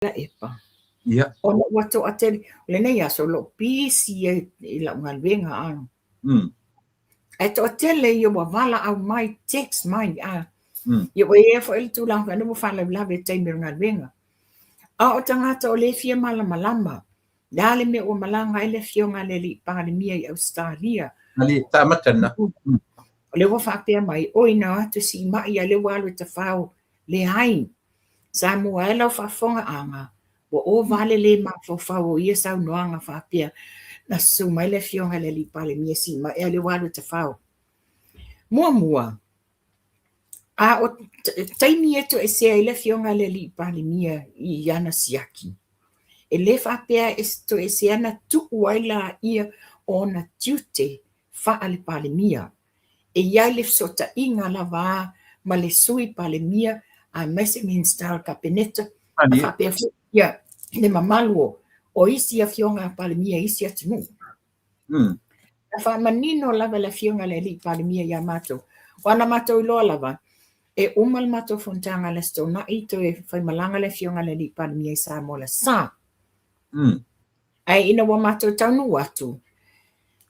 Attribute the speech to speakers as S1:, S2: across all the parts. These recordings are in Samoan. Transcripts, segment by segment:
S1: Tuilaepa. Ona ua toatele, o lenei aso o lo o pisi ai i lau galuega a. Ae toatele ia ua valaau mai, text mai a. Ia ua i ai foi le tulaga foi lea ua faalavelave i le taimi o le galuega. A o tagata o lea e fia malamalama, le a le mea ua malaga ai le afioga a le alii Palemia i Ausetalia.
S2: Malie, amata lena.
S1: O lea ua faapea mai, oi na o atu sii mai a o lea ua alu e tafao. Leai. Samoa e lau faafofogaaga, ua ova le le mafaufau o ia saunoaga faapea na susu mai le afioga i le alii Palemia sii mai a o lea ua alu e tafao. Muamua, a o taimi e toesea ai le afioga i le alii Palemia i ana siaki, e le faapea e toesea na tuu ai laia o ona tiute faale-Palemia. E i ai le fesootaiga lava ma le Sui Palemia aemaise Minisita o le Kapeneta, a faapea foi ia le mamalu o isi afioga a Palemia i isi atunuu. Na faamanino lava e le afioga i le Alii Palemia ia matou, aua na matou iloa lava, e uma le matou fonotaga i le Aso Toonai toe faimalaga le afioga i le Alii Palemia i Samoa i le Aso Sa. Ae ina ua matou taunuu atu,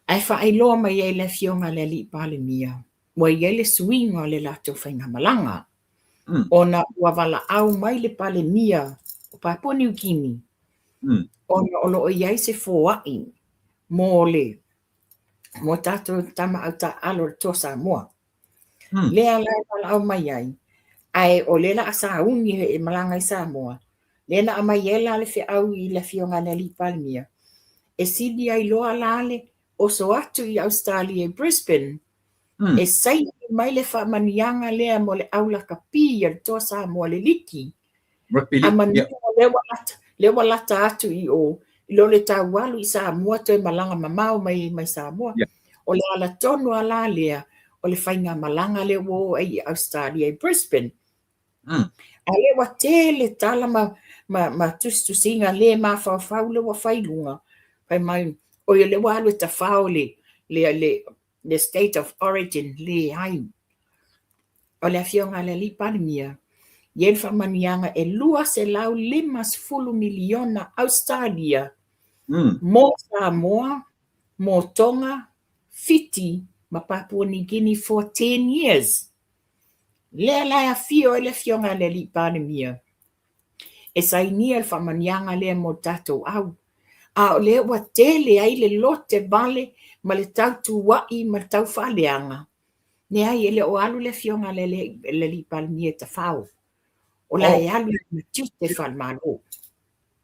S1: ae faailoa mai ai le afioga a le Alii Palemia, ua i ai le suiga o le latou faigamalaga, ona ua valaau mai le Palemia o Papua Niu Kini, ona o lo o i ai se foai mo le mo tatou tama autaaalo o le Toa Samoa. Lea la e valaau mai ai, ae o lea o le a sauni e malaga i Samoa, lea na aumai ai la le feau i le afioga i le Alii Palemia, e sili ai loa la le oso atu i Ausetalia i Brisbane, e saini mai le faamanuiaga lea mo le au lakapi a le Toa Samoa le liki. A manino lea ua lata atu i o, i lo le tau alu i Samoa toe malaga mamao mai mai Samoa. O le ala tonu lava la lea o le faigamalaga lea ua o ai i Ausetalia i Brisbane. A lea ua tele tala ma, ma, ma tusitusiga le mafaufau lea ua fai i luga, fai mai, oi o lea ua alu e tafao le, le, le, le state of origin, leai. O le afioga a le Alii Palemia, e i ai le faamanuiaga e $250 miliona Ausetalia mo Samoa, mo Tonga, Fiti ma Papua New Guinea for 10 years. Lea la e afio ai le afioga a le Alii Palemia e sainia le faamanuiaga lea mo le tatou au. A o lea ua tele ai le lote vale ma le tautua'i ma le taufaaleaga, leai, e le o alu le afioga a le Alii Palemia e tafao. O la e alu i lona tiute faale-Malo.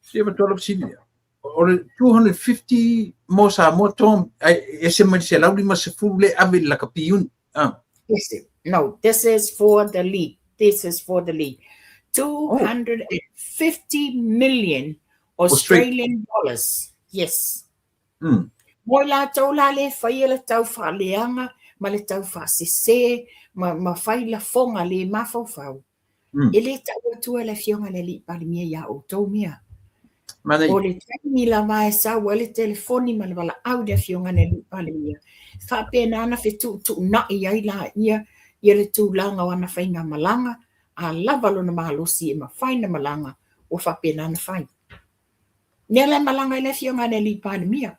S2: Fia matua lau fesili lea. O le 250 mo Samoa, Tom, ai ese mai le 150 le ave i le lakapi uni. Ah.
S1: Ese. No, this is for the league. This is for the league. 250 million Australian dollars. Yes. Mo i latou la le faia le tau faaleaga ma le tau faasese ma, ma fai lafoga le mafaufau. E le tau atua le afioga i le Alii Palemia iā outou mea.
S2: Manai.
S1: O le taimi lava e sau ai le telefoni ma le valaau i le afioga i le Alii Palemia, e faapena ona fetuutuunai ai laia ia le tulaga o ana faigamalaga, a lava lona malosi e mafai ona malaga, ua faapena ona fai. Lea la e malaga ai le afioga i le Alii Palemia.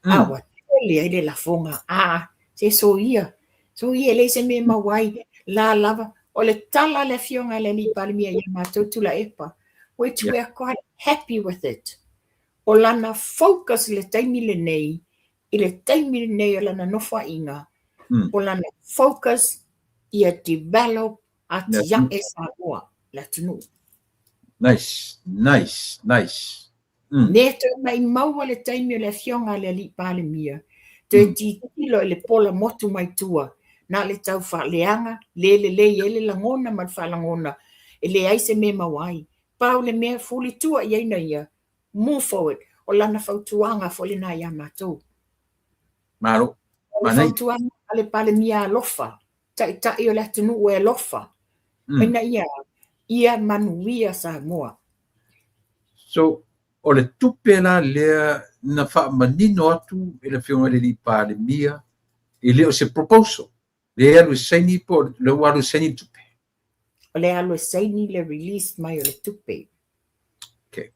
S1: A ua tele ai le lafoga, a se soia, soia e leai se mea e maua ai, la lava. O le tala a le afioga i le Alii Palemia ia matou Tuilaepa, which we are quite happy with it. O lana focus i le taimi lenei, i le taimi lenei o lana nofoaiga, o lana focus ia develop atiae Samoa, le atunuu.
S2: Nice, nice, nice.
S1: Ne toe maimau le taimi o le afioga a le Alii Palemia, toe tilotilo i le pola motu mai tua, na o le tau faaleaga, le lelei ai le lagona ma le faalagona, e leai se mea e maua ai. Pau le mea, fuli tua i ai na ia, move forward. O lana fautuaga foi lena ia matou.
S2: Malo.
S1: O le fautuaga a le Palemia alofa, taitai o le atunuu e alofa, ina ia ia manuia Samoa.
S2: So, o le tupe la lea na faamanino atu e le afioga i le Alii Palemia, e le o se proposal, lea e alu e saini po o lea ua alu e saini le tupe?
S1: O lea alu e saini le release mai o le tupe.
S2: Okay.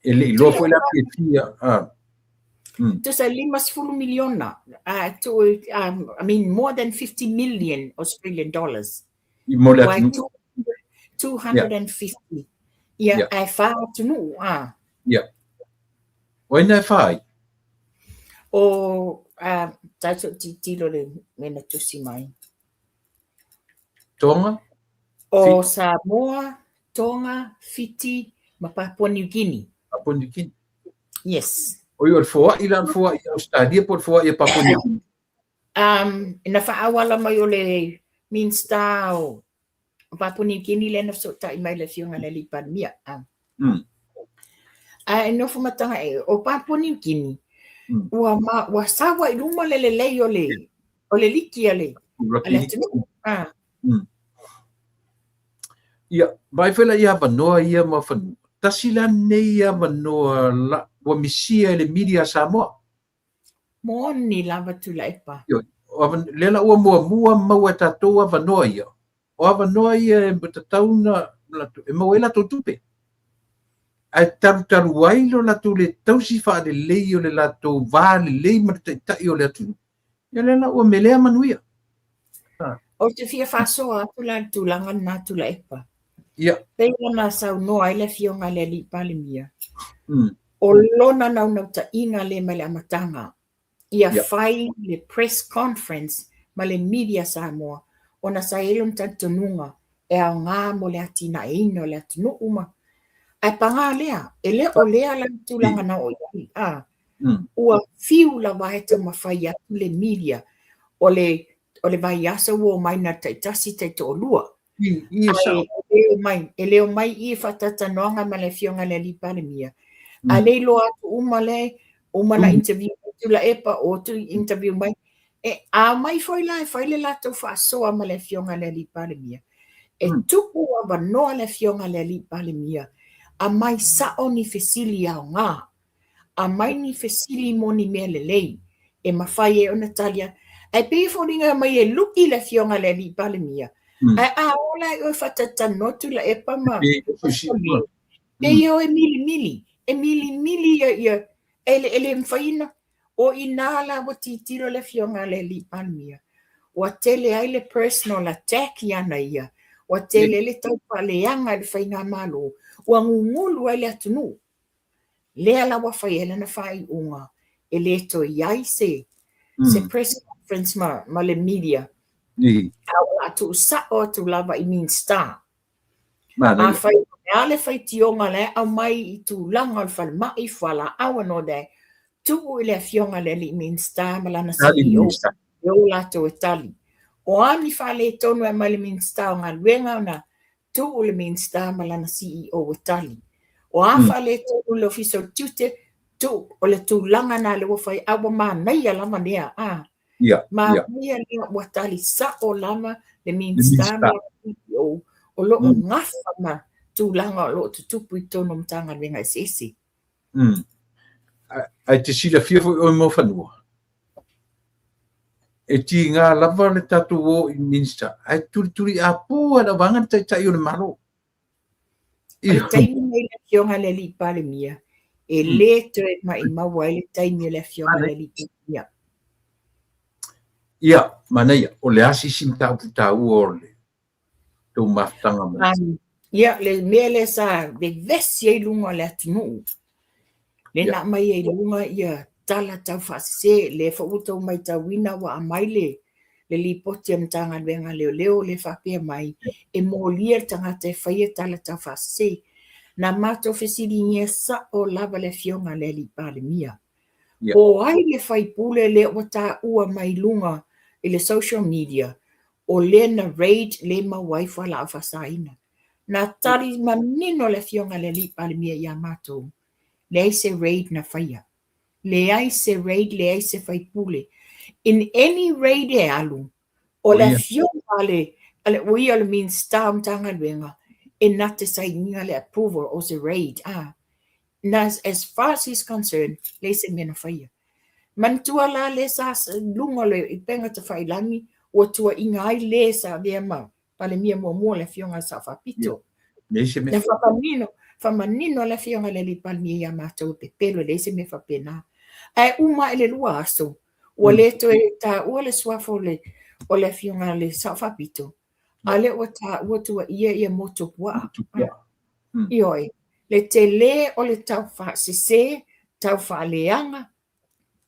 S2: E le i iloa foi la pe fia.
S1: Tusa 50 miliona, I mean more than 50 million Australian dollars.
S2: I mo le atunuu.
S1: 250. Ia, ae fa atunuu.
S2: Ia. O ai na e fa ai?
S1: O, tatou tilotilo le mea na tusi mai.
S2: Tonga?
S1: O Samoa, Tonga, Fiti, ma Papua New Guinea.
S2: Papua New Guinea.
S1: Yes.
S2: O le foai la, le foai a Australia po o le foai a Papua New Guinea?
S1: Na faaauala mai o le Minista o Papua New Guinea lea na fesootai mai le Afioga i le Alii Palemia. Ae nofo ma taga e, o Papua New Guinea, ua sau ai i luma le lelei o le liki a le atunuu.
S2: Ia, vaai foi la i avanoa ia ma fanua. Tasi la nei avanoa la, ua misia e le media a Samoa.
S1: Moni lava Tuilaepa.
S2: Lea la ua muamua maua e tatou avanoa ia. O avanoa ia e tatau na e maua ai latou tupe. Ae talutalu ai lo latou le tausi faalelei o le latou va lelei ma le taitai o le atunuu. Ia lea la ua melea manuia.
S1: Ou te fia faasoa atu la i le tulaga lena Tuilaepa. Ia. Pei ona saunoa ai le Afioga i le Alii Palemia, o lona naunautaiga lea mai le amataga, ia fai le press conference ma le media Samoa, ona sa i ai lona talitonuga e aoga mo le atinaeina o le atunuu ma. Ae paga lea, e le o lea la le tulaga na oo i ai. A, ua fiu lava e taumafai atu le media o le o le vaiaso ua omai na taitasi taitoalua. Ae e le omai i i faatalatanoaga ma le Afioga i le Alii Palemia. A le iloa atu uma le uma na interview mai Tuilaepa o atu interview mai. E a omai foi la e fai le latou faasoa ma le Afioga i le Alii Palemia. E tuu avanoa le Afioga i le Alii Palemia aumai sao ni fesili aoga. Aumai ni fesili mo ni mea lelei e mafai ai ona tali atu. Ae pei e foliga mai e lu'i le Afioga i le Alii Palemia, ae a o la i oe faatalatalanoa Tuilaepa ma pei e o e milimili, e milimili ia ia e le mafai ona. O i ina la ua tilotilo le Afioga i le Alii Palemia, ua tele ai le personal attack i ana ia, ua tele ai le taufaaleaga i le faigamalo, ua gugulu ai le atunuu. Lea la ua fai ai lana faaiuga e le toe i ai se se press conference ma le media. A o le a tuusao atu lava i Minista. Afai o le a le faitioga la e aumai i tulaga o le falemai, fualaau and all that, tuu i le Afioga i le Alii Minista ma lana CEO e o latou e tali. O a ni faaletonu e aumai i le Minista o Galuega ona tuu le Minisita ma lana CEO e tali. O a faaletonu i le Ofisa o le Tiute, tuu, o le tulaga lena lea ua fai, a ua manaia lava lea, a. Manaia lea ua tali sao lava le Minisita ma lana CEO o lo o gafa ma tulaga o lo o tutupu i totonu o Matagaluega eseese.
S2: Ae te silafia foi oe Moafanua, e tiga lava le tatou o i Minista, ae tulituli apu lava e le auvaega le Taitai o le Malo.
S1: O le taimi nei le Afioga i le Alii Palemia, e le toe maimau ai le taimi o le Afioga i le Alii Palemia.
S2: Ia, manaia, o le a se isi mataupu taua o le tou mafutaga
S1: mai? Ia, le mea lea sa vevesi ai luga o le atunuu, lea na aumai ai luga ia tala taufaasese, lea foi ua outou matauina ua aumai le lipoti a le Matagaluega a Leoleo lea e faapea mai, e molia le tagata e faia tala taufaasese. Na matou fesiligia sao lava le Afioga i le Alii Palemia, po o ai le faipule lea ua taua mai luga i le social media o lea na raid lea maua ai fualaau faasaina. Na tali manino le Afioga i le Alii Palemia ia matou, leai se raid na faia. Leai se raid, leai se faipule. In any raid e alu, o le Afioga a le, o ia o le Minisita o Matagaluega, e na te sainiga le approval o se raid. Na, as far as he's concerned, leai se mea na faia. Manatua la lea sa luga o le upega tafailagi ua tuuaiga ai le sa avea ma Palemia muamua le Afioga i le Sao Faapito. Na faamanino, Faamanino a le Afioga i le Alii Palemia ia matou e pepelo, e leai se mea faapena. Ae uma ae le 2 aso, ua le toe taua le suafa o le o le Afioga i le Sao Faapito, a lea ua taua tuaia ia Motuopuaa. Ioe, le tele o le tau faasese, tau faaleaga,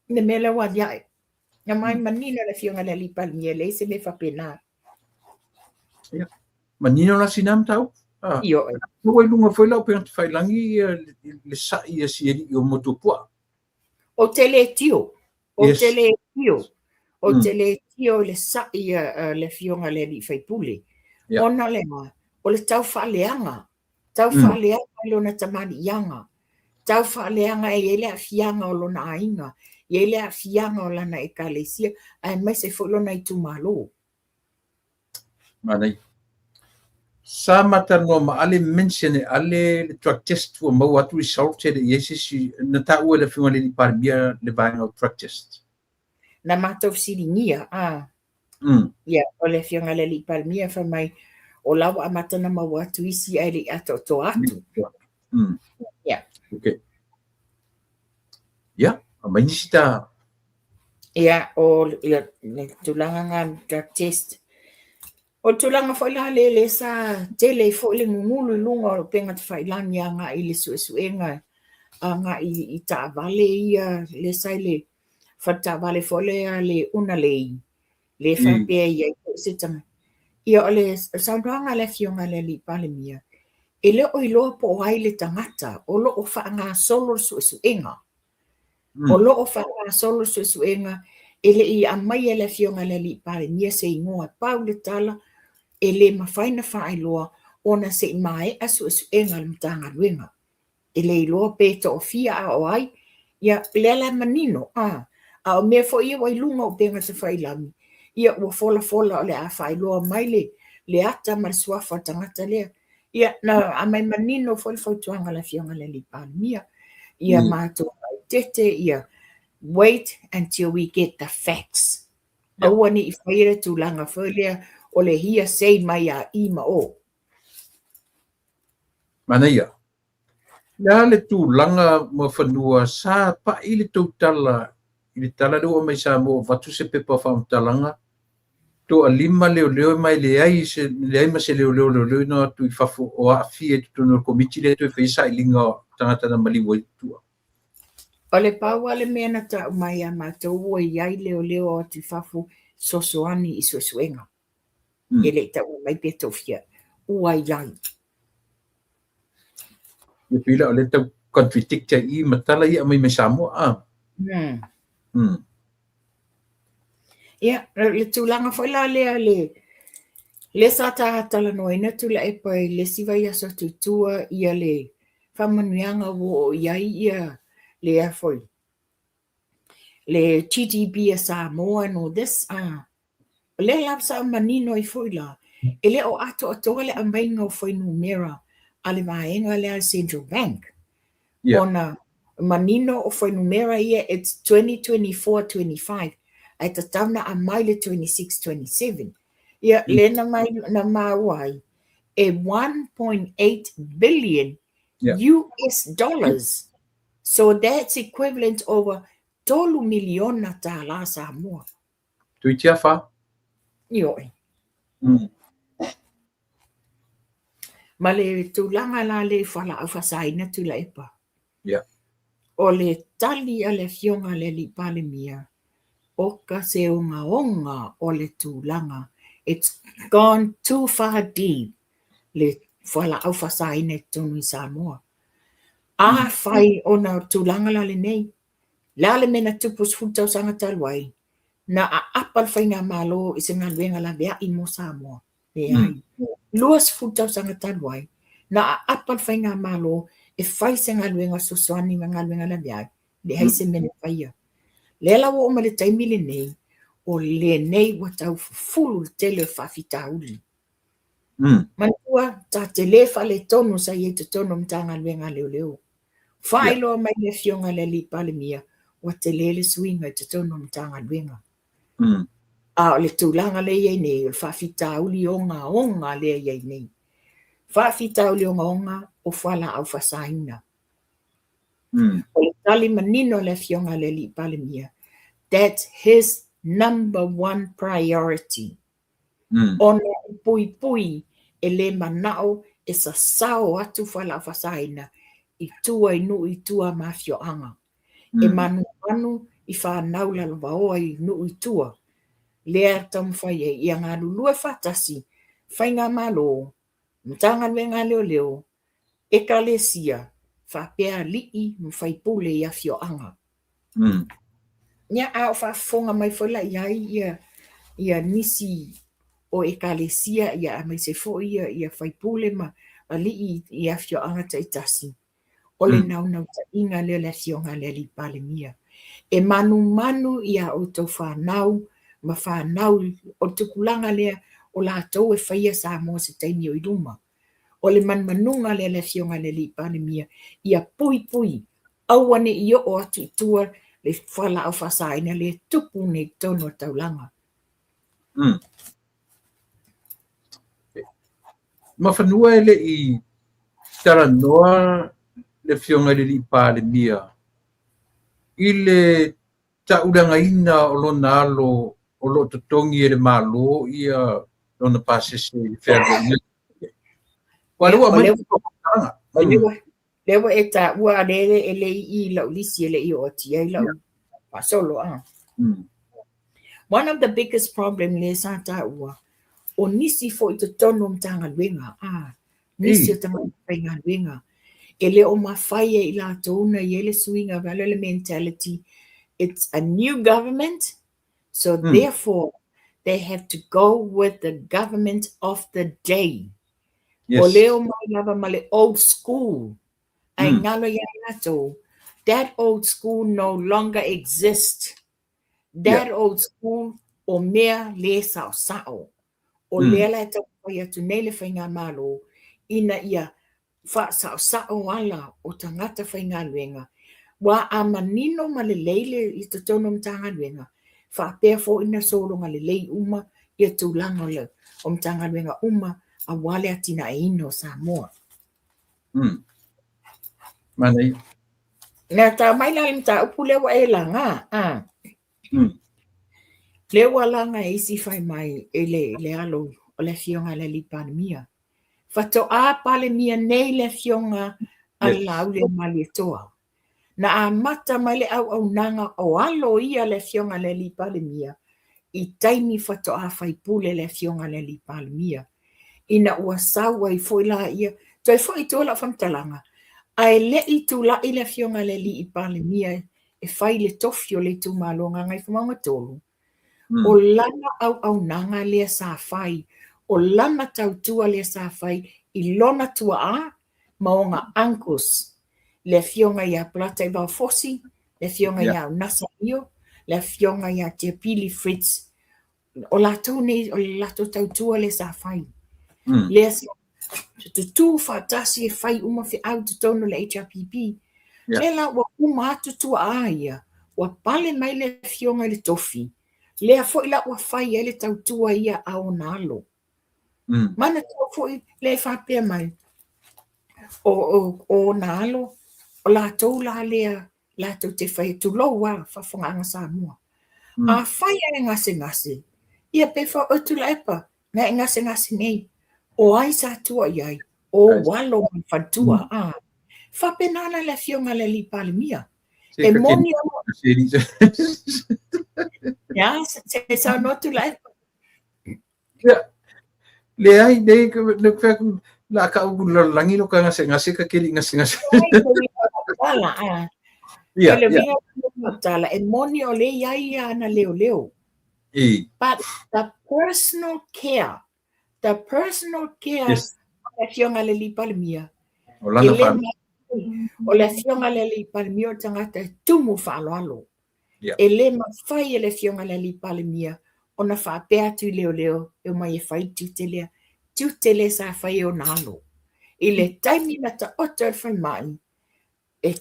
S1: le mea lea ua aliae. Na mai manino le Afioga i le Alii Palemia, e leai se mea faapena.
S2: Ia, manino la sina mataupu.
S1: Ah, Ioe.
S2: Ua i luga foi la upega tafailagi ia le sa'i a si alii o Motuopuaa.
S1: Ou te le tio. Ou te le tio. Ou te le tio i le sa'i a le Afioga i le alii faipule. Ona o le a? O le tau faaleaga. Tau faaleaga i lona tamaliiaga. Tau faaleaga e i ai le aafiaga o lona aiga, e i ai le aafiaga o lana ekalesia, aemaise foi lona itumalo.
S2: Manaia. Sa ma talanoa ma Ale mention e Ale le drug test ua maua atu result e le i ai se isi na taua e le Afioga i le Alii Palemia le vaega o drug test.
S1: Na matou fesiligia, a. Ia, o le Afioga i le Alii Palemia fai mai, o la ua amata ona maua atu isi ae le i atoatoa atu. Ia.
S2: Okay. Ia, aumai nisi ta.
S1: Ia, o ia, le tulaga nga drug test. O le tulaga foi la le le sa tele ai foi le gugulu i luga o upega tafailagi agai i le suesuega agai i taavale ia le sa i le fale taavale foi lea le Unalei, le faapea e i ai foi se tagata. Ia o le saunoaga a le Afioga i le Alii Palemia, e le o iloa po o ai le tagata o lo o faagasolo le suesuega. O lo o faagasolo le suesuega, e le i aumaia e le Afioga i le Alii Palemia se igoa, pau le tala, e le mafai ona faailoa ona se i maea suesuega a le Matagaluega. E le iloa pe toafia a o ai, ia lea la e manino, a o mea foi ia ua i luga o upega tafailagi, ia ua folafola o le a faailoa mai le le ata ma le suafa o le tagata lea. Ia na aumai manino foi le fautuaga a le Afioga i le Alii Palemia, ia matou faaeteete, ia wait until we get the facts. Aua ne i faia le tulaga foi lea o le hearsay mai a i ma o.
S2: Manaia. Le a le tulaga Muafanua sa pai le tou tala i le tala lea ua aumai Samoa ua avatu se pepa o faamatalaga toalima leoleo ma e leai se leai ma se leoleo leoleoina atu i fafo o aafia i totonu o le komiti lea toe faia sailiga o tagata na maliu ai tua.
S1: O le pau lava le mea na tau mai ia matou ua i ai leoleo atu i fafo fesoasoani i suesuega. E le i taua mai pe toafia ua i ai.
S2: Ia pei la o lea tau contradict ai i ma tala ia aumai mai Samoa a.
S1: Ia, le tulaga foi la lea le lea sa ta talanoaina Tuilaepa i le isi vaiaso atu i tua ia le faamanuiaga ua oo i ai ia le foi le GDP a Samoa and all this a. O lea lava sa manino ai foi la, e le o atoatoa le aumaiga o fuainumera a le vaega lea a le Central Bank. Ona manino o fuainumera ia it's 2024-25 ae tatau ona aumai le 26-27. Ia, lea na mai na maua ai e 1.8 billion US dollars. So that's equivalent over $3 miliona tālā Samoa.
S2: Toeitiiti afa.
S1: Ioe. Ma le tulaga la lea i fualaau faasaina Tuilaepa. O le tali a le Afioga a le Alii Palemia, oka se ogaoga o le tulaga, it's gone too far deep le fualaau faasaina i totonu i Samoa. Afai ona o le tulaga la lenei, Le a le mea na tupu 10 tausaga talu ai, na aapa le faigamalo i se galuega laveai mo Samoa? Leai. 20 tausaga talu ai, na aapa le faigamalo e fai se galuega fesoasoani ma galuega laveai? Leai se mea na faia. Lea la ua oo mai le taimi lenei, o lenei ua tau fufulu le tele o faafitauli. Manatua, ta te le faaletonu sa i ai totonu o Matagaluega a Leoleo. Faailoa mai le Afioga i le Alii Palemia, ua tele le suiga i totonu o Matagaluega. A o le tulaga lea e i ai nei, o le faafitauli ogaoga lea e i ai nei. Faafitauli ogaoga, o fualaau faasaina. O le tali manino a le Afioga a le Alii Palemia, that's his number one priority. Ona e puipui e le manao e sasao atu fualaau faasaina i tua i nuu i tua ma afioaga. E manumanu i fanau lalovaoa i nuu i tua, lea e taumafai ai ia galulue faatasi Faigamalo, Matagaluega a Leoleo, Ekalesia, faapea alii ma faipule i afioaga. Ia, a o faafofoga mai foi la i ai ia, ia nisi o Ekalesia, ia aemaise foi ia, ia faipule ma alii i afioaga taitasi, o le naunautaiga lea o le Afioga a le Alii Palemia, e manumanu i a outou fanau ma fanau o le tupulaga lea o latou e faia Samoa se taimi o i luma. O le manumanuga lea a le Afioga i le Alii Palemia, ia puipui, aua ne i oo atu i tua le fualaau faasaina lea e tupu nei i totonu o le taulaga.
S2: Mafanua e le i talanoa le Afioga i le Alii Palemia i le taulagaina o lona alo o lo o totogi e le Malo ia lona pasese i le fealuaiga. Ua lea ua aumai le faamatalaga.
S1: Lea ua e taua a lea e le i i lau lisi e le i oo atu i ai lau faasolo a. One of the biggest problem lea sa taua, o nisi foi i totonu o Matagaluega, a, nisi o tagata faigaluega, e le o mafai e i latou ona i ai le suiga vaeane le mentality, it's a new government, so therefore they have to go with the government of the day. O lea omai lava ma le old school, ae galo ia i latou, that old school no longer exist. That old school o mea le saosao. O lea la e taumafai atu nei le Faigamalo ina ia faasaosao ala o tagata faigaluega, ua a manino ma lelei le i totonu o Matagaluega, faapea foi na sologa lelei uma ia tulaga o le o Matagaluega uma aua le atinaeina o Samoa.
S2: Manaia.
S1: Na tau mai la le mataupu lea ua e laga, a. Lea ua laga e isi fai mai e le, le alo o le Afioga i le Alii Palemia. Faatoa Palemia nei le Afioga a le Laaulialemalietoa. Na amata mai le auaunaga o alo ia le Afioga i le Alii Palemia i taimi faatoa faipule le Afioga i le Alii Palemia. Ina ua sau ai foi la ia, toe foi i tua lau faamatalaga, ae le i tulai le Afioga i le Alii Palemia e fai le tofi o le itumalo Gagaifomauga 3, o lana auaunaga lea sa fai, o lana tautua lea sa fai i lona tuaa ma ona uncles, le Afioga ia Polataivao Fosi, le Afioga ia Unasa Lio, le Afioga ia Tiapili Fritz. O latou nei, o le latou tautua lea sa fai. Lea sa tutū faatasi e fai uma feau i totonu o le HRPP. Lea la ua uma atu tuaa ia, ua pale mai le Afioga i le tofi, lea foi la ua fai ai le tautua ia a ona alo. Manatua foi lea e faapea mai, o, o, o ona alo, o latou la lea latou te fai, tulou lava, faafofogaaga Samoa. Afai lava e gasegase, ia pe fa, oi Tuilaepa, na e gasegase nei, o ai sa tua i ai? O ou alo ma le faletua, a. Faapena la le Afioga i le Alii Palemia. E moni o... Ia, se saunoa Tuilaepa.
S2: Ia, leai, nei, la ka u lalagi lo ka gasegase ka ke le i gasegase.
S1: Tala, a. Ia, le uiga o tala, e moni o lea e i ai ana leoleo. But the personal care, the personal care o le Afioga i le Alii Palemia,
S2: O lana fa.
S1: O le Afioga i le Alii Palemia o le tagata e tumu faaaloalo. E le mafai e le Afioga i le Alii Palemia ona faapea atu i leoleo e omai e fai le tiute lea, tiute lea sa fai e ona alo. I le taimi na taoto ai le falemai, e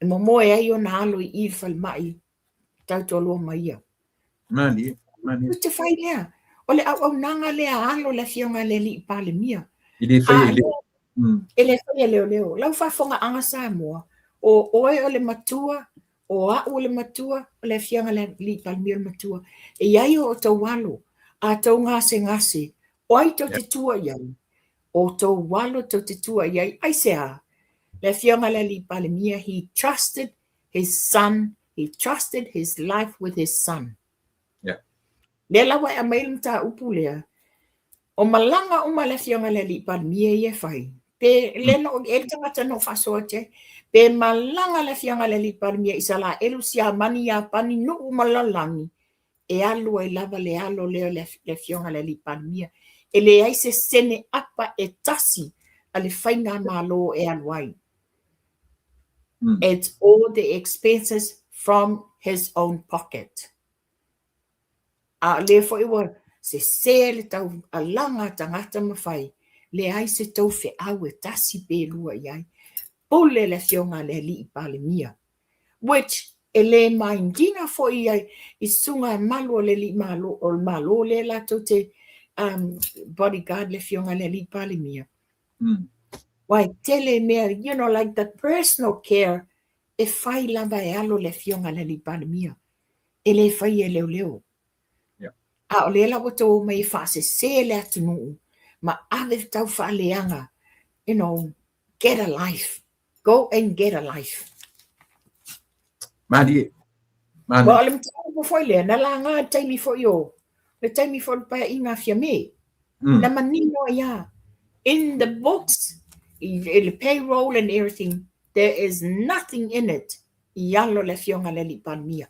S1: momoe ai ona alo i i i le falemai tautoalua ma ia.
S2: Malie, malie.
S1: Tiute fai lea. O le auaunaga lea a alo le Afioga i le Alii Palemia.
S2: E le faia i le.
S1: E le faia e leoleo. Lau faafogaaga Samoa, o oe o le matua, o au o le matua, o le Afioga i le Alii Palemia o le matua. E i ai o outou alo, a outou gasegase, o ai tou te tua i ai? O outou alo tou te tua i ai. Aisea? Le Afioga i le Alii Palemia, he trusted his son, he trusted his life with his son. Lea la ua e aumai le mataupu lea, o malaga uma a le Afioga i le Alii Palemia ia e fai, pe lea na e le tagata na ou faasoa atu ai, pe malaga le Afioga i le Alii Palemia i Isalaelu, Siamani, Iapani, nuu ma le lalolagi, e alu ai lava le alo lea o le Afioga i le Alii Palemia. E leai se sene apa e tasi a le faigamalo e alu ai. It's all the expenses from his own pocket. A o lea foi ua sese le taualaga a tagata ma fai, leai se tou feau e tasi pe lua i ai. Pule le Afioga a le Alii Palemia, which e le mind ina foi i i susuga malu o le Alii Malo, o le Malo lea latou te bodyguard le Afioga a le Alii Palemia. Aua e tele mea, you know, like the personal care e fai lava e alo le Afioga a le Alii Palemia. E le faia e leoleo. A o lea la ua outou omai e faasese le atunuu ma ave tau faaleaga, you know, get a life. Go and get a life.
S2: Malie.
S1: Malie. Well, o le mataupu foi lea, na laga le taimi foi o, le taimi foi o le paeaiga a Fiame. Na manino ai lava. In the books, i le payroll and everything, there is nothing in it i alo le Afioga i le Alii Palemia.